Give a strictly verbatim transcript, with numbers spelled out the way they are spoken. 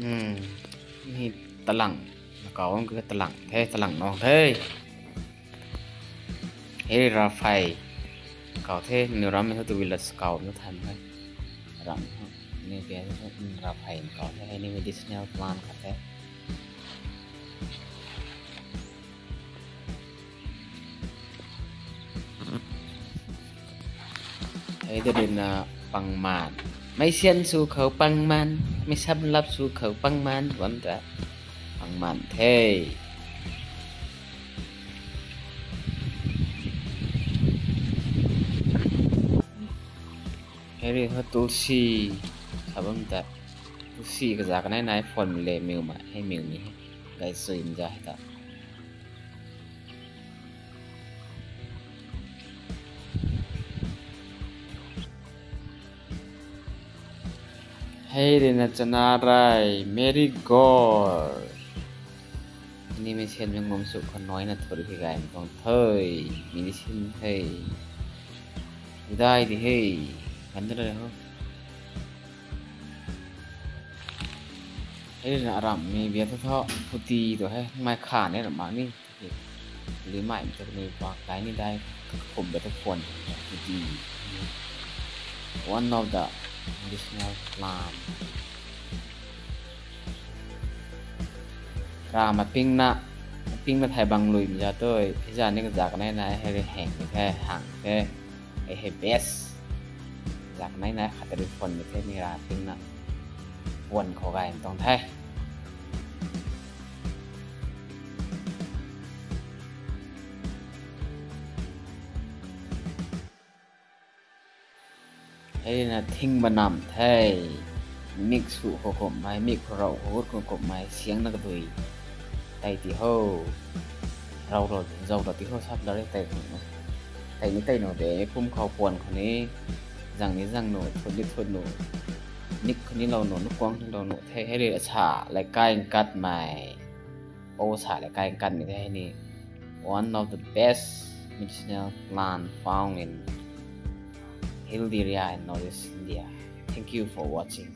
Ni talang, kau ang ke talang the, talang nong the. Hei ravphey kau the, ni ram hei tu village kau nu than the. Ram ni ke ravphey kau the, hei ni medicinal plant khat the. Hei de dina pangman. Mei sian sw khou pangman, mei sam lap sw khou pangman, bam ta pangman the. Hei rui ho tulsi, sa bam ta. Tulsi kaza kanei nai phone le miw ma, hei miw ni hei. Gay sui mza hei ta. Hei rui na chana rei, marigold. Ni mei sian mei ngum sw khou nai na thur hei gay tuang the, medicine the. Udai di hei, ganv rui ho. Hei rui na aram mi bia thu tho, puti tu hei, mei kha ni ram mak ni. Lui mei tu ni pak dai ni dai, kakhum bia thu phone, puti. One of the medicinal plant. Ram mapingna, mapingna thei bang lui mza tu, hei za ni kaza kanei na hei rui heng the, hang the, hei hei best. Za kanei na khat rui phone mi the ni ram pingna. Puan khou gay tuang the. Hei na thing banam the. Mik sw khou kumhmei, mik khou rau khou gut khou kumhmei, siang na kadui. Tei ti ho. Rau rau, zau rau ti ho sap la re tei khou. Tei ni tei nu de, pum khou puan khou ni, zang ni zang nu, thut ni thut nu, nik khou ni lou nu, nukuang ni lou nu the, hei rui sa lei kai katmei. Pou sa lei kai katmei the hei ni. One of the best medicinal plant found in hill area in Northeast India. Thank you for watching.